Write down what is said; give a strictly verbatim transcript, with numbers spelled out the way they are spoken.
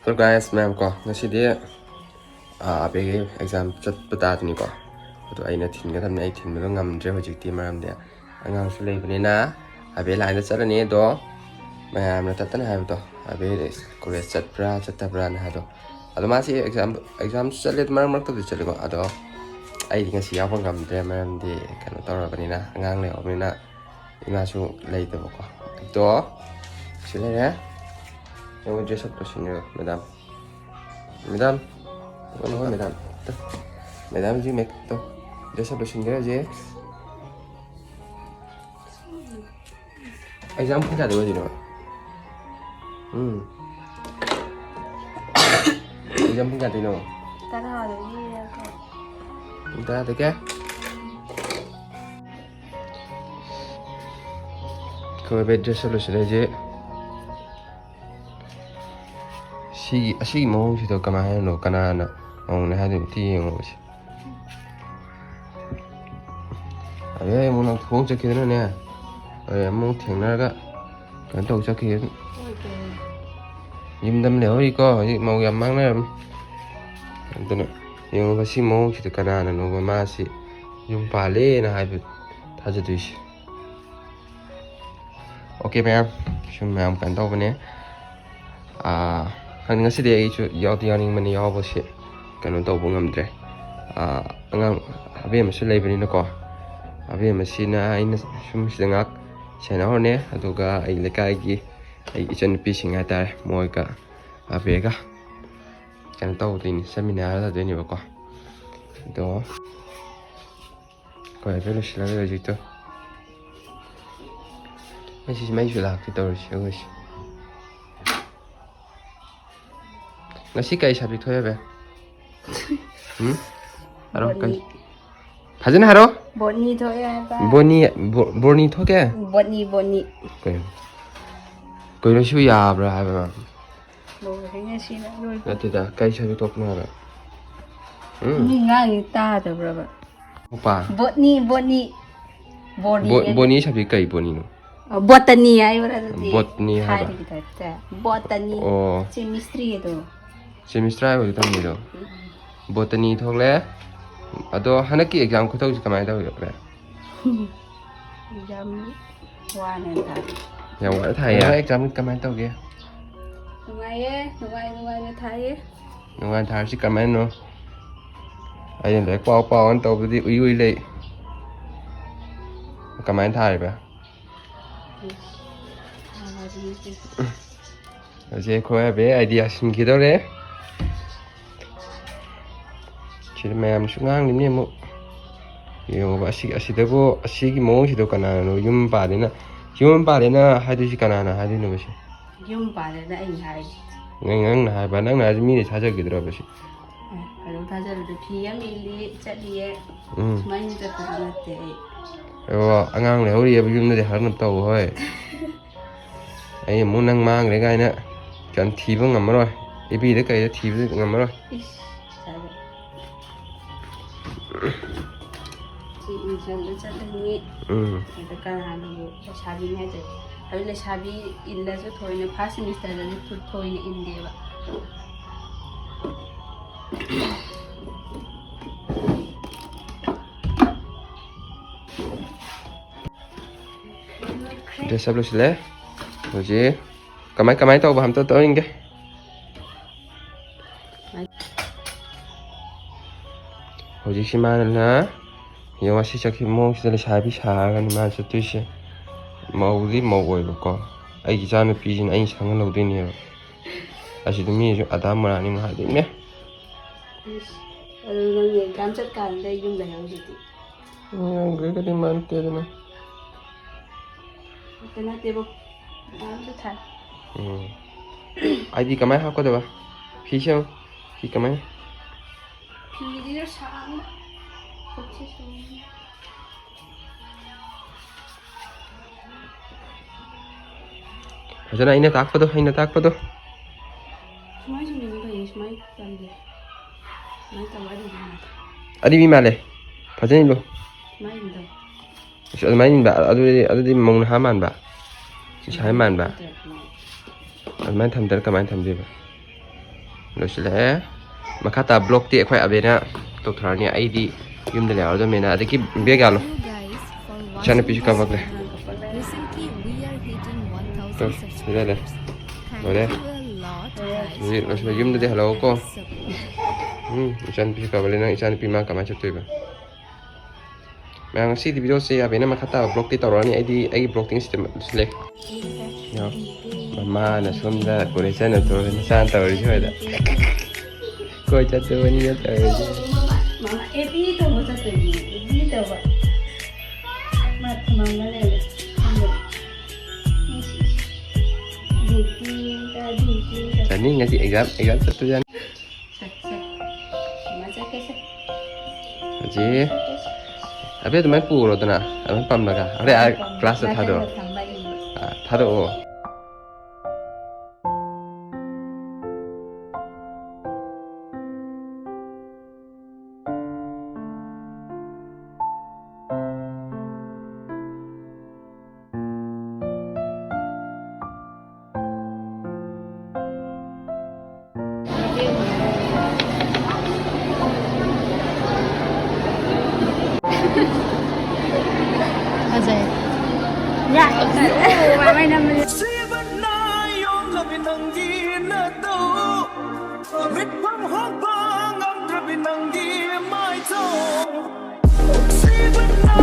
So guys, ꯃꯌꯥꯝ ꯀꯣ, ꯉꯁꯤꯗꯤ ꯑꯥ, ꯑꯕꯦꯒꯤ ꯑꯦꯛꯖꯥꯝ ꯆꯠꯄ ꯇꯥꯗꯣꯏꯅꯤꯀꯣ꯫ ꯑꯗꯣ ꯑꯩꯅ ꯊꯤꯟꯒꯗꯕꯅꯤ, ꯑꯩ ꯊꯤꯟꯕꯗꯣ ꯉꯝꯗ꯭ꯔꯦ ꯍꯧꯖꯤꯛꯇꯤ, ꯃꯔꯝꯗꯤ ꯑꯉꯥꯡꯁꯨ ꯂꯩꯕꯅꯤꯅ꯫ ꯑꯕꯦ ꯂꯥꯏꯟꯗ ꯆꯠꯂꯅꯤ꯫ ꯑꯗꯣ ꯃꯌꯥꯝꯅ ꯇꯠꯇꯅ ꯍꯥꯏꯕꯗꯣ, ꯑꯕꯦ ꯀꯣꯂꯦꯖ ꯆꯠꯄ꯭ꯔꯥ ꯆꯠꯇꯕ꯭ꯔꯥꯅ ꯍꯥꯏꯗꯣ, ꯑꯗꯣ ꯃꯥꯁꯤ ꯑꯦꯛꯖꯥꯝ, ꯑꯦꯛꯖꯥꯝꯁꯨ ꯆꯠꯂꯦ, ꯃꯔꯛ ꯃꯔꯛꯇꯕꯨꯗꯤ ꯆꯠꯂꯤꯀꯣ꯫ ꯑꯗꯣ ꯑꯩꯗꯤ ꯉꯁꯤ ꯌꯥꯎꯕ ꯉꯝꯗ꯭ꯔꯦ, ꯃꯔꯝꯗꯤ ꯀꯩꯅꯣ ꯇꯧꯔꯕꯅꯤꯅ, ꯑꯉꯥꯡ ꯂꯩꯍꯧꯕꯅꯤꯅ꯫ ꯏꯃꯥꯁꯨ ꯂꯩꯇꯕꯀꯣ꯫ ꯑꯗꯣ ꯁꯤ ꯂꯩꯔꯦ꯫ ꯌꯦꯡꯉꯣ, ꯗ꯭ꯔꯦꯁ ꯑꯞ ꯂꯣꯏꯁꯤꯟꯈ꯭ꯔꯦ, ꯃꯦꯗꯥꯝ꯫ ꯃꯦꯗꯥꯝ, ꯍꯣꯏ, ꯃꯦꯗꯥꯝ꯫ ꯃꯦꯗꯥꯝꯁꯤ ꯃꯦꯛ-, ꯇꯣ, ꯗ꯭ꯔꯦꯁ ꯑꯞ ꯂꯣꯏꯁꯤꯟꯈ꯭ꯔꯦ ꯍꯧꯖꯤꯛ꯫ ꯑꯦꯛꯖꯥꯝ ꯄꯨꯡ ꯀꯌꯥꯗ ꯑꯣꯏꯗꯣꯏꯅꯣ? ꯎꯝ꯫ ꯑꯦꯛꯖꯥꯝ ꯄꯨꯡ ꯀꯌꯥꯗꯩꯅꯣ? ꯇꯔꯥꯗꯒꯤ꯫ ꯄꯨꯡ ꯇꯔꯥꯗꯒꯤ? ꯑꯩꯈꯣꯏ ꯕꯦꯠ ꯗ꯭ꯔꯦꯁ ꯂꯣꯏꯁꯤꯜꯂꯛꯏꯁꯦ꯫ ꯁꯤꯒꯤ, ꯑꯁꯤꯒꯤ ꯃꯑꯣꯡꯁꯤꯗ ꯀꯃꯥꯏꯅꯅꯣ, ꯀꯅꯥꯅ ꯃꯑꯣꯡꯅꯦ ꯍꯥꯏꯗꯣꯏꯅꯣ? ꯑꯝꯇ ꯌꯦꯡꯉꯣ ꯁꯤ꯫ ꯑꯗꯩ ꯑꯃꯨꯛ ꯅꯪ ꯊꯣꯡ ꯆꯠꯈꯤꯗꯅꯅꯦ, ꯑꯗꯩ ꯑꯃꯨꯛ ꯊꯦꯡꯅꯔꯒ ꯀꯩꯅꯣ ꯇꯧ ꯆꯠꯈꯤꯗꯅ꯫ ꯌꯨꯝꯗ ꯑꯃ ꯂꯩꯍꯧꯔꯤꯀꯣ, ꯍꯧꯖꯤꯛ ꯃꯧ ꯌꯥꯝ ꯃꯥꯡꯅꯔꯝꯃꯤ꯫ ꯑꯗꯨꯅ ꯌꯦꯡꯉꯣ, ꯁꯤ ꯃꯑꯣꯡꯁꯤꯗ ꯀꯅꯥꯅꯅꯣꯕ ꯃꯥꯁꯤ ꯌꯨꯝ ꯄꯥꯜꯂꯦꯅ ꯍꯥꯏꯕ ꯊꯥꯖꯗꯣꯏꯁꯦ? ꯑꯣꯀꯦ ꯃꯌꯥꯝ, ꯁꯨꯝ ꯃꯌꯥꯝ ꯀꯩꯅꯣ ꯇꯧꯕꯅꯦ꯫ ꯑꯥ, ꯈꯪꯗꯦ, ꯉꯁꯤꯗꯤ ꯑꯩꯁꯨ ꯌꯥꯎꯗꯤ ꯌꯥꯎꯅꯤꯡꯕꯅꯤ, ꯌꯥꯎꯕꯁꯤ ꯀꯩꯅꯣ ꯇꯧꯕ ꯉꯝꯗ꯭ꯔꯦ꯫ ꯑꯥ, ꯑꯉꯥꯡ ꯑꯕꯦꯝꯃꯁꯨ ꯂꯩꯕꯅꯤꯅꯀꯣ, ꯑꯕꯦꯝꯃꯁꯤꯅ ꯑꯩꯅ ꯁꯨꯝ ꯁꯤꯗ ꯉꯥꯏꯍꯥꯛ ꯁꯦꯟꯅꯍꯧꯔꯅꯦ꯫ ꯑꯗꯨꯒ ꯑꯩ ꯂꯩꯀꯥꯏꯒꯤ ꯑꯩ ꯏꯆꯟꯅꯨꯄꯤꯁꯤꯡ ꯍꯥꯏꯇꯥꯔꯦ, ꯃꯣꯏꯒ ꯑꯕꯦꯒ ꯀꯩꯅꯣ ꯇꯧꯗꯣꯏꯅꯤ, ꯆꯠꯃꯤꯟꯅꯔꯗꯣꯏꯅꯦꯕꯀꯣ꯫ ꯑꯗꯣ ꯑꯩꯈꯣꯏ ꯍꯥꯏꯐꯦꯠ ꯂꯣꯏꯁꯤꯜꯂꯒ ꯍꯧꯖꯤꯛꯇꯣ꯫ ꯉꯁꯤꯁꯤ ꯃꯩꯁꯨ ꯂꯥꯛꯇꯦ ꯇꯧꯔꯤꯁꯦ ꯑꯩꯈꯣꯏꯁꯦ꯫ ꯉꯁꯤ ꯀꯩ subject ꯊꯣꯛꯑꯦꯕ? ꯎꯝ? ꯍꯥꯏꯔꯣ, ꯀꯩ? ꯕꯣꯠꯅꯤ꯫ ꯐꯖꯅ ꯍꯥꯏꯔꯣ꯫ ꯕꯣꯠꯅꯤ ꯊꯣꯛꯑꯦ ꯍꯥꯏꯕ꯫ ꯕꯣꯅꯤ, ꯕꯣ-, ꯕꯣꯔꯅꯤ ꯊꯣꯛꯀꯦ? Botany, botany. ꯀꯩꯅꯣ? ꯀꯩꯅꯣ ꯁꯤꯕꯨ ꯌꯥꯕ꯭ꯔꯥ ꯍꯥꯏꯕ? ꯂꯣꯏꯔꯦ ꯉꯁꯤꯅ ꯂꯣꯏꯕ꯫ ꯅꯠꯇꯦꯗ, ꯀꯩ subject ꯊꯣꯛꯄꯅꯣ ꯍꯥꯏꯕ? ꯎꯝ? ꯃꯤ ꯉꯥꯡꯉꯤ ꯇꯥꯗꯕ꯭ꯔꯕ? ꯅꯨꯄꯥ꯫ Botany, botany. ꯕꯣꯔꯅꯤ ꯕꯣ-, ꯍꯥꯏꯅ꯫ ꯕꯣꯅꯤ subject ꯀꯩ ꯕꯣꯅꯤꯅꯣ? ꯕꯣꯇꯅꯤ ꯍꯥꯏꯕ꯭ꯔꯥ ꯑꯗꯨꯗꯤ? ꯕꯣꯇꯅꯤ ꯍꯥꯏꯕ꯫ ꯊꯥꯏꯅꯒꯤ ꯇꯥꯏꯞꯇ꯫ ꯕꯣꯇꯅꯤ꯫ ꯑꯣ, ꯆꯦꯃꯤꯁꯇ꯭ꯔꯤ ꯑꯗꯣ꯫ ꯆꯦꯃꯤꯁꯇ꯭ꯔꯤ ꯍꯥꯏꯕꯗꯤ ꯇꯝꯃꯤꯗꯣ꯫ ꯕꯣꯇꯅꯤ ꯊꯣꯛꯂꯦ꯫ ꯑꯗꯣ ꯍꯟꯗꯛꯀꯤ ꯑꯦꯛꯖꯥꯝ ꯈꯨꯇꯧꯁꯤ ꯀꯃꯥꯏꯅ ꯇꯧꯔꯤꯅꯣ? ꯑꯦꯛꯖꯥꯝ ꯋꯥꯅ ꯇꯥꯏ꯫ ꯌꯥꯝ ꯋꯥꯅ ꯊꯥꯏꯌꯦ꯫ ꯑꯦꯛꯖꯥꯝ ꯀꯃꯥꯏꯅ ꯇꯧꯒꯦ? ꯅꯨꯡꯉꯥꯏꯌꯦ, ꯅꯨꯡꯉꯥꯏ ꯅꯨꯡꯉꯥꯏꯅ ꯊꯥꯏꯌꯦ꯫ ꯅꯨꯡꯉꯥꯏꯅ ꯊꯥꯔꯁꯤ ꯀꯃꯥꯏꯅꯅꯣ? ꯑꯩꯅ ꯂꯥꯏꯔꯤꯛ ꯄꯥꯎ ꯄꯥꯎ ꯑꯅ ꯇꯧꯕꯗꯤ ꯎꯏ ꯎꯏ ꯂꯩ꯫ ꯀꯃꯥꯏꯅ ꯊꯥꯔꯤꯕ? ꯍꯧꯖꯤꯛ ꯑꯩꯈꯣꯏ ꯍꯥꯏꯕꯩ ꯑꯥꯏꯗꯤꯌꯥ ꯁꯤꯟꯈꯤꯗꯧꯔꯦ꯫ ꯁꯤꯗ ꯃꯌꯥꯝꯁꯨ ꯉꯥꯡꯂꯤꯅꯦ ꯑꯃꯨꯛ꯫ ꯌꯦꯡꯉꯣꯕ, ꯑꯁꯤ, ꯑꯁꯤꯗꯕꯨ, ꯑꯁꯤꯒꯤ ꯃꯑꯣꯡꯁꯤꯗ ꯀꯅꯥꯅꯣ ꯌꯨꯝ ꯄꯥꯜꯂꯦꯅ, ꯌꯨꯝ ꯄꯥꯜꯂꯦꯅ ꯍꯥꯏꯗꯣꯏꯁꯤ ꯀꯅꯥꯅ ꯍꯥꯏꯗꯣꯏꯅꯣꯕ ꯁꯤ? ꯌꯨꯝ ꯄꯥꯜꯂꯦꯅ ꯑꯩꯅ ꯍꯥꯏꯔꯤ꯫ ꯅꯪ, ꯅꯪꯅ ꯍꯥꯏꯕ, ꯅꯪꯅ ꯍꯥꯏꯔꯤꯁꯤ ꯃꯤꯅ ꯊꯥꯖꯈꯤꯗ꯭ꯔꯕ ꯁꯤ? ꯑꯦ, ꯑꯗꯨꯝ ꯊꯥꯖꯔꯗꯤ ꯐꯤ ꯑꯃ ꯏꯜꯂꯤ ꯆꯠꯂꯤꯌꯦ꯫ ꯎꯝ꯫ ꯁꯨꯃꯥꯏꯅ ꯆꯠꯄꯗꯤ ꯅꯠꯇꯦ ꯑꯩ꯫ ꯑꯣ, ꯑꯉꯥꯡ ꯂꯩꯍꯧꯔꯤꯑꯕ ꯌꯨꯝꯗꯗꯤ ꯍꯔꯥꯎꯅ ꯇꯧ ꯍꯣꯏ꯫ ꯑꯩ ꯑꯃꯨꯛ ꯅꯪ ꯃꯥꯡꯈ꯭ꯔꯦ ꯀꯥꯏꯅ ꯀꯩꯝ ꯊꯤꯕ ꯉꯝꯃꯔꯣꯏ꯫ ꯏꯕꯤꯗ ꯀꯩꯗ ꯊꯤꯕꯗꯤ ꯉꯝꯃꯔꯣꯏ꯫ ꯏꯁ, ꯏꯁꯥꯗ꯫ ꯁꯤ ꯏꯟꯁꯤꯜꯂ ꯆꯠꯂꯅꯤ꯫ ꯎꯝ꯫ ꯑꯗ ꯀꯅꯥꯅꯕꯨ ꯂꯩꯁꯥꯕꯤꯅꯤ ꯍꯥꯏꯗꯣꯏꯅꯣ? ꯑꯗꯨ ꯂꯩꯁꯥꯕꯤ ꯏꯜꯂꯁꯨ ꯊꯣꯏꯅ ꯐꯥꯔꯁ ꯁꯦꯃꯤꯁꯇꯔꯗꯗꯤ ꯊꯣꯏꯅ ꯏꯟꯗꯦꯕ꯫ ꯗ꯭ꯔꯦꯁ ꯑꯞ ꯂꯣꯏꯁꯤꯜꯂꯦ꯫ ꯍꯧꯖꯤꯛ ꯀꯃꯥꯏ ꯀꯃꯥꯏ ꯇꯧꯕ ꯑꯝꯇ ꯇꯧꯍꯟꯒꯦ꯫ ꯍꯧꯖꯤꯛꯁꯤ ꯃꯥꯅ ꯌꯦꯡꯉꯣ, ꯁꯤ ꯆꯠꯈꯤꯕ ꯃꯑꯣꯡꯁꯤꯗ ꯂꯩꯁꯥꯕꯤ ꯁꯥꯔꯒꯅꯤ ꯃꯥꯅ ꯆꯠꯇꯣꯏꯁꯦ꯫ ꯃꯧꯗꯤ ꯃꯧ ꯑꯣꯏꯕꯀꯣ, ꯑꯩꯒꯤ ꯏꯆꯥꯅꯨꯄꯤꯁꯤꯅ ꯑꯩꯅ ꯁꯪꯍꯜꯍꯧꯗꯣꯏꯅꯦꯕ꯫ ꯑꯁꯤꯗ ꯃꯤꯅꯁꯨ ꯑꯗꯥ ꯃꯣꯔꯥꯅꯤ ꯑꯃꯨꯛ ꯍꯥꯏꯗꯣꯏꯅꯦ꯫ ꯏꯁ, ꯑꯗꯨ ꯅꯪ ꯑꯦꯛꯖꯥꯝ ꯆꯠꯀꯥꯟꯗ ꯌꯨꯝ ꯂꯩꯍꯧꯔꯤꯗꯨꯗꯤ? ꯌꯥꯝꯈ꯭ꯔꯒꯗꯤ ꯃꯥꯟꯇꯦꯗꯅ꯫ ꯅꯠꯇꯦ, ꯅꯠꯇꯦꯕꯣ꯫ ꯑꯦꯛꯖꯥꯝꯁꯨ ꯊꯥꯏ꯫ ꯎꯝ꯫ ꯑꯥꯏꯗꯤ ꯀꯃꯥꯏꯅ ꯍꯥꯞꯀꯗꯕ? ꯐꯤ ꯁꯦꯝꯃꯨ꯫ ꯐꯤ ꯀꯃꯥꯏꯅ? ꯐꯤꯁꯤꯁꯨ ꯁꯥꯡꯕ꯫ ꯈꯨꯠꯁꯤ ꯁꯥꯡꯕ꯫ ꯐꯖꯅ ꯑꯩꯅ ꯇꯥꯛꯄꯗꯣ, ꯑꯩꯅ ꯇꯥꯛꯄꯗꯣ꯫ ꯁꯨꯃꯥꯏ ꯁꯨꯝ ꯌꯦꯡꯉꯨ ꯀꯩꯅꯣ, ꯁꯨꯃꯥꯏ ꯇꯝꯗꯦ꯫ ꯁꯨꯃꯥꯏ ꯇꯧꯔ ꯑꯗꯨꯝ ꯌꯦꯡꯉꯨ꯫ ꯑꯔꯤꯕꯤ ꯃꯥꯜꯂꯦ꯫ ꯐꯖꯅ ꯏꯜꯂꯨ꯫ ꯁꯨꯃꯥꯏ ꯁꯨꯝ ꯇꯧ꯫ ꯑꯁ, ꯑꯗꯨꯃꯥꯏꯅ ꯏꯟꯕ, ꯑꯗꯨꯗꯤ, ꯑꯗꯨꯗꯤ ꯃꯧ ꯅꯍꯥ ꯃꯥꯟꯕ, ꯏꯁꯥ ꯃꯥꯟꯕ꯫ ꯑꯗꯨꯃꯥꯏꯅ ꯊꯝꯗꯔ ꯀꯃꯥꯏꯅ ꯊꯝꯗꯣꯏꯕ? ꯂꯣꯏꯁꯤꯜꯂꯛꯑꯦ꯫ ꯃꯈꯥ ꯇꯥꯕ ꯕ꯭ꯂꯣꯛꯇꯤ ꯑꯩꯈꯣꯏ ꯑꯕꯦꯅ ꯇꯧꯊꯣꯔꯛꯑꯅꯤ꯫ ꯑꯩꯗꯤ ꯌꯨꯝꯗ ꯂꯩꯍꯧꯔꯗꯕꯅꯤꯅ꯫ ꯑꯗꯒꯤ ꯕꯦꯒ ꯌꯥꯜꯂꯣ꯫ ꯏꯆꯥꯅꯨꯄꯤꯁꯨ ꯀꯥꯄꯛꯂꯦ꯫ ꯇꯧ, ꯁꯤꯗ ꯂꯩ꯫ ꯂꯣꯏꯔꯦ꯫ ꯍꯧꯖꯤꯛ ꯂꯣꯏꯁꯤꯜꯂꯦ꯫ ꯌꯨꯝꯗꯗꯤ ꯍꯜꯂꯛꯑꯣꯀꯣ꯫ ꯎꯝ, ꯏꯆꯥꯅꯨꯄꯤꯁꯨ ꯀꯥꯄꯛꯂꯦ꯫ ꯅꯪ ꯏꯆꯥꯅꯨꯄꯤ ꯃꯥ ꯀꯃꯥꯏꯅ ꯆꯠꯇꯣꯏꯕ? ꯃꯌꯥꯝ, ꯉꯁꯤꯗꯤ ꯚꯤꯗꯤꯑꯣꯁꯦ ꯌꯥꯕꯅ ꯃꯈꯥ ꯇꯥꯕ ꯕ꯭ꯂꯣꯛꯇꯤ ꯇꯧꯔꯛꯑꯅꯤ꯫ ꯑꯩꯗꯤ ꯑꯩꯒꯤ ꯕ꯭ꯂꯣꯛꯇꯤ ꯉꯁꯤꯗꯤ ꯂꯣꯏꯁꯤꯜꯂꯦ꯫ ꯌꯦꯡꯉꯣ, ꯃꯃꯥꯅ ꯁꯣꯝꯗ ꯀꯣꯂꯦꯖ ꯆꯠꯅ ꯇꯧꯔꯦ, ꯃꯆꯥꯅ ꯇꯧꯔꯤꯁꯤ ꯍꯣꯏꯗ꯫ ꯀꯣꯏ ꯆꯠꯇꯕꯅꯤꯅ ꯇꯧꯔꯤꯁꯤ꯫ ꯃꯃꯥ, ꯑꯦ ꯄꯤ ꯇꯧꯕ ꯆꯠꯇꯣꯏꯅꯦ, ꯑꯦ ꯄꯤ ꯇꯧꯕ꯫ ꯃꯥ ꯊꯝꯃꯝꯕ ꯂꯩꯔꯦ꯫ Duty, duty. ꯆꯠꯅꯤ ꯉꯁꯤ ꯑꯦꯛꯖꯥꯝ, ꯑꯦꯛꯖꯥꯝ ꯆꯠꯇꯣꯏꯖꯥꯠꯅꯤ꯫ ꯁꯦ, ꯁꯦ꯫ ꯃꯃꯥ ꯆꯠꯀꯦꯁꯦ꯫ ꯍꯧꯖꯤꯛ ꯑꯕꯦ ꯑꯗꯨꯃꯥꯏꯅ ꯄꯨꯔꯣꯗꯅ, ꯑꯗꯨꯃꯥꯏꯅ ꯄꯝꯂꯒ꯫ ꯍꯣꯔꯦꯟ ꯑꯥ ꯀ꯭ꯂꯥꯁꯇ ꯊꯥꯗꯣꯛꯑꯣ꯫ ꯅꯥꯀꯟꯗ ꯊꯝꯕ ꯏꯕ꯫ ꯑꯥ, ꯊꯥꯗꯣꯛꯑꯣ꯫ ꯐꯖꯩ꯫ ꯌꯥ, ꯃꯃꯥꯏ ꯅꯝꯕꯅꯦ꯫ ꯁꯤꯕꯅ ꯌꯣꯝꯂꯕꯤ ꯅꯪꯒꯤ ꯅꯇꯧ, ꯃꯤꯠꯐꯝ ꯍꯣꯡꯕ ꯉꯝꯗ꯭ꯔꯕꯤ ꯅꯪꯒꯤ ꯃꯥꯏꯊꯣꯡ꯫ ꯁꯤꯕꯅ